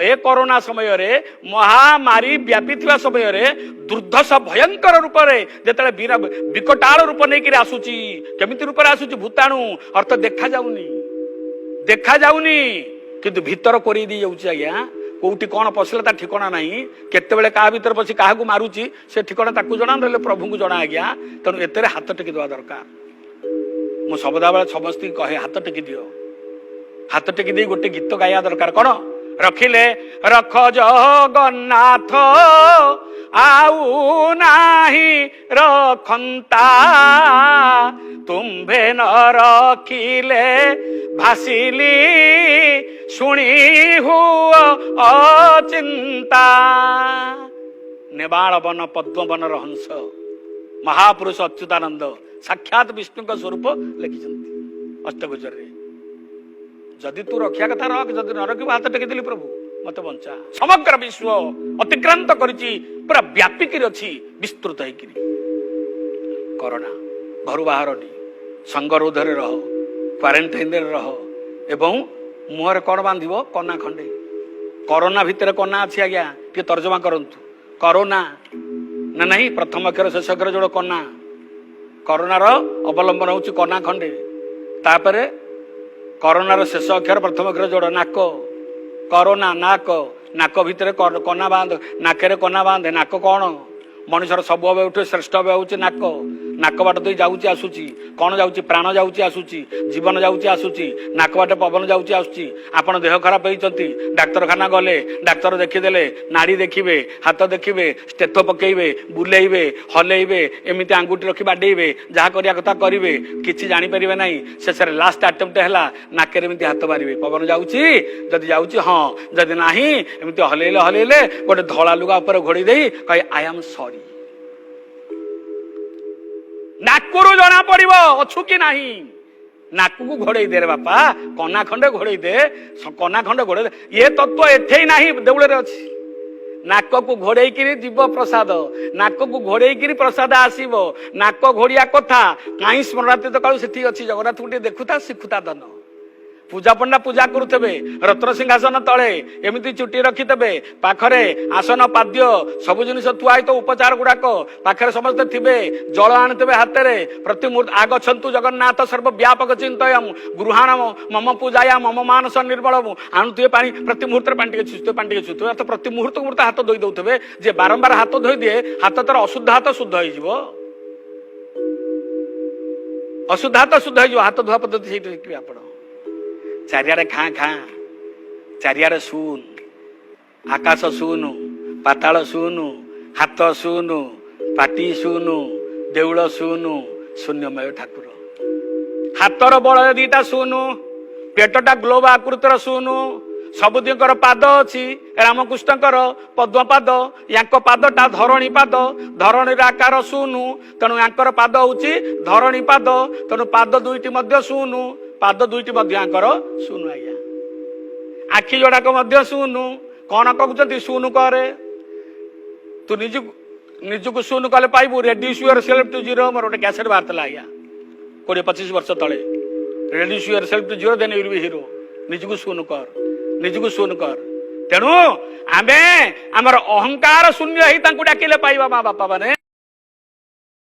ଏ corona ସମୟରେ, ମହାମାରୀ ବ୍ୟାପିଥିବା ସମୟରେ, ଦୁର୍ଦ୍ଧର୍ଷ ଭୟଙ୍କର ରୂପରେ ଯେତେବେଳେ ବୀର ବିକଟାଳ ରୂପ ନେଇକିରି ଆସୁଛି, କେମିତି ରୂପରେ ଆସୁଛି ଭୂତାଣୁ? ଅର୍ଥ ଦେଖାଯାଉନି, ଦେଖାଯାଉନି, କିନ୍ତୁ ଭିତର କୋରେଇ ଦେଇ ଯାଉଛି ଆଜ୍ଞା। କୋଉଠି କଣ ପଶିଲା ତା ଠିକଣା ନାହିଁ। କେତେବେଳେ କାହା ଭିତରେ ପଶି କାହାକୁ ମାରୁଛି, ସେ ଠିକଣା ତାକୁ ଜଣା, ନହେଲେ ପ୍ରଭୁଙ୍କୁ ଜଣା ଆଜ୍ଞା। ତେଣୁ ଏଥିରେ ହାତ ଟେକି ଦେବା ଦରକାର। ମୁଁ ସଦାବେଳେ ସମସ୍ତଙ୍କୁ କହେ, ହାତ ଟେକି ଦିଅ। ହାତ ଟେକି ଦେଇ ଗୋଟେ ଗୀତ ଗାଇବା ଦରକାର। କଣ? ରଖିଲେ ରଖ ଜଗନ୍ନାଥ, ଆଉ ନାହିଁ ରଖନ୍ତା, ତୁମ୍ଭେ ନ ରଖିଲେ ଭାସିଲି, ଶୁଣି ହୁଅ ଅଚିନ୍ତା। ନେବାଳ ବନ ପଦ୍ମବନର ହଂସ ମହାପୁରୁଷ ଅଚ୍ୟୁତାନନ୍ଦ, ସାକ୍ଷାତ ବିଷ୍ଣୁଙ୍କ ସ୍ୱରୂପ, ଲେଖିଛନ୍ତି ଅଷ୍ଟଗୋଚରରେ। ଯଦି ତୁ ରଖିବା କଥା ରଖ, ଯଦି ନ ରଖିବୁ, ହାତ ଟେକିଦେଲି ପ୍ରଭୁ, ମତେ ବଞ୍ଚା। ସମଗ୍ର ବିଶ୍ୱ ଅତିକ୍ରାନ୍ତ କରିଛି, ପୁରା ବ୍ୟାପିକିରି ଅଛି, ବିସ୍ତୃତ ହେଇକିରି କରୋନା। ଘରୁ ବାହାରନି, ସଙ୍ଗରୋଧରେ ରହ, କ୍ୱାରେଣ୍ଟାଇନରେ ରହ ଏବଂ ମୁହଁରେ କଣ ବାନ୍ଧିବ? କନା ଖଣ୍ଡେ। କରୋନା ଭିତରେ କନା ଅଛି ଆଜ୍ଞା, ଟିକେ ତର୍ଜମା କରନ୍ତୁ। କରୋନା ନା ନାହିଁ, ପ୍ରଥମ ଅକ୍ଷର ଶେଷ ଅକ୍ଷର ଯୋଡ଼, କନା। କରୋନାର ଅବଲମ୍ବନ ହଉଛି କନା ଖଣ୍ଡେ। ତାପରେ କରୋନାର ଶେଷ ଅକ୍ଷର ପ୍ରଥମ ଅକ୍ଷର ଯୋଡ଼, ନାକ। କରୋନା, ନାକ। ନାକ ଭିତରେ କନା ବାନ୍ଧ, ନାକରେ କନା ବାନ୍ଧେ। ନାକ କଣ? ମଣିଷର ସବୁ ଅବୟବଠୁ ଶ୍ରେଷ୍ଠ ଅବୟବ ହଉଛି ନାକ। ନାକ ବାଟ ଦେଇ ଯାଉଛି ଆସୁଛି। କଣ ଯାଉଛି? ପ୍ରାଣ ଯାଉଛି ଆସୁଛି, ଜୀବନ ଯାଉଛି ଆସୁଛି। ନାକ ବାଟେ ପବନ ଯାଉଛି ଆସୁଛି। ଆପଣ ଦେହ ଖରାପ ହେଇଛନ୍ତି, ଡାକ୍ତରଖାନା ଗଲେ, ଡାକ୍ତର ଦେଖିଦେଲେ, ନାଡ଼ି ଦେଖିବେ, ହାତ ଦେଖିବେ, ଷ୍ଟେଥୋ ପକେଇବେ, ବୁଲେଇବେ, ହଲେଇବେ, ଏମିତି ଆଙ୍ଗୁଠି ରଖି ବାଡେଇବେ, ଯାହା କରିବା କଥା କରିବେ, କିଛି ଜାଣିପାରିବେ ନାହିଁ। ଶେଷରେ ଲାଷ୍ଟ ଆଟେମ୍ପ୍ଟ ହେଲା, ନାକରେ ଏମିତି ହାତ ମାରିବେ। ପବନ ଯାଉଛି? ଯଦି ଯାଉଛି, ହଁ। ଯଦି ନାହିଁ, ଏମିତି ହଲେଇଲେ ହଲେଇଲେ ଗୋଟେ ଧଳା ଲୁଗା ଉପରେ ଘୋଡେଇ ଦେଇ କହେ, "I am sorry." ନାକରୁ ଜଣା ପଡିବ ଅଛୁ କି ନାହିଁ। ନାକକୁ ଘୋଡେଇ ଦେ ରେ ବାପା, କନା ଖଣ୍ଡେ ଘୋଡେଇ ଦେ, କନା ଖଣ୍ଡେ ଘୋଡେଇ ଦେ। ଏ ତତ୍ଵ ଏଠେଇ ନାହିଁ, ଦେଉଳରେ ଅଛି। ନାକକୁ ଘୋଡେଇକିରି ଯିବ ପ୍ରସାଦ, ନାକକୁ ଘୋଡେଇକିରି ପ୍ରସାଦ ଆସିବ। ନାକ ଘୋଡିଆ କଥା କାହିଁ ସ୍ମରଣାତୀତ କାଳୁ ସେଠି ଅଛି। ଜଗନ୍ନାଥଙ୍କୁ ଟିକେ ଦେଖୁଥା, ଶିଖୁତା ଧନ। ପୂଜା ପଣ୍ଡା ପୂଜା କରୁଥିବେ ରତ୍ନ ସିଂହାସନ ତଳେ, ଏମିତି ଚୁଟି ରଖିଥିବେ, ପାଖରେ ଆସନ ପାଦ୍ୟ ସବୁ ଜିନିଷ ଥୁଆ ହେଇଥିବ, ଉପଚାର ଗୁଡାକ ପାଖରେ ସମସ୍ତେ ଥିବେ, ଜଳ ଆଣୁଥିବେ ହାତରେ। ପ୍ରତି ମୁହୂର୍ତ୍ତ "ଆଗଚ୍ଛନ୍ତୁ ଜଗନ୍ନାଥ ସର୍ବ ବ୍ୟାପକ ଚିନ୍ତୟମ ଗୃହାଣ ମମ ପୂଜାୟା ମମ ମାନସ ନିର୍ମଳ।" ଆଣୁଥିବେ ପାଣି, ପ୍ରତି ମୁହୂର୍ତ୍ତରେ ପାଣି ଟିକେ ଛୁଚୁଥିବେ, ପାଣି ଟିକେ ଛୁଚୁଥିବେ। ଅର୍ଥ ପ୍ରତି ମୁହୂର୍ତ୍ତ ମୁହୂର୍ତ୍ତ ହାତ ଧୋଇ ଦଉଥିବେ। ଯେ ବାରମ୍ବାର ହାତ ଧୋଇ ଦିଏ, ହାତ ତାର ଅଶୁଦ୍ଧ ହାତ ଶୁଦ୍ଧ ହେଇଯିବ, ଅଶୁଦ୍ଧ ହାତ ଶୁଦ୍ଧ ହେଇଯିବ। ହାତ ଧୁଆ ପଦ୍ଧତି ସେଇଠି ଶିଖିବେ ଆପଣ। ଚାରିଆଡ଼େ ଖାଁ ଖାଁ, ଚାରିଆଡ଼େ ଶୂନ, ଆକାଶ ଶୂନ, ପାତାଳ ଶୂନ, ହାତ ଶୂନ, ପାଟି ଶୂନ, ଦେଉଳ ଶୂନ, ଶୂନ୍ୟମୟ ଠାକୁର। ହାତର ବଳୟ ଦିଟା ଶୂନ, ପେଟଟା ଗ୍ଲୋବ ଆକୃତିର ଶୂନ। ସବୁଦିଙ୍କର ପାଦ ଅଛି, ରାମକୃଷ୍ଣଙ୍କର ପଦ୍ମ ପାଦ, ୟାଙ୍କ ପାଦଟା ଧରଣୀ ପାଦ। ଧରଣୀର ଆକାର ଶୂନ, ତେଣୁ ୟାଙ୍କର ପାଦ ହଉଛି ଧରଣୀ ପାଦ। ତେଣୁ ପାଦ ଦୁଇଟି ମଧ୍ୟ ଶୂନ, ପାଦ ଦୁଇଟି ମଧ୍ୟ ୟାଙ୍କର ଶୂନ ଆଜ୍ଞା। ଆଖି ଯୋଡାକ ମଧ୍ୟ ଶୂନ। କଣ କହୁଛନ୍ତି? ଶୂନ କରେ, ତୁ ନିଜକୁ ନିଜକୁ ଶୂନ କଲେ ପାଇବୁ। "Reduce yourself to zero." ମୋର ଗୋଟେ କ୍ୟାସେଟ୍ ବାହାରିଥିଲା ଆଜ୍ଞା 20-25 ବର୍ଷ ତଳେ। "Reduce yourself to zero, then you'll be hero." ନିଜକୁ ଶୂନ କର, ନିଜକୁ ଶୂନ କର। ତେଣୁ ଆମେ ଆମର ଅହଙ୍କାର ଶୂନ୍ୟ ହେଇ ତାଙ୍କୁ ଡାକିଲେ ପାଇବା ମା ବାପା ମାନେ।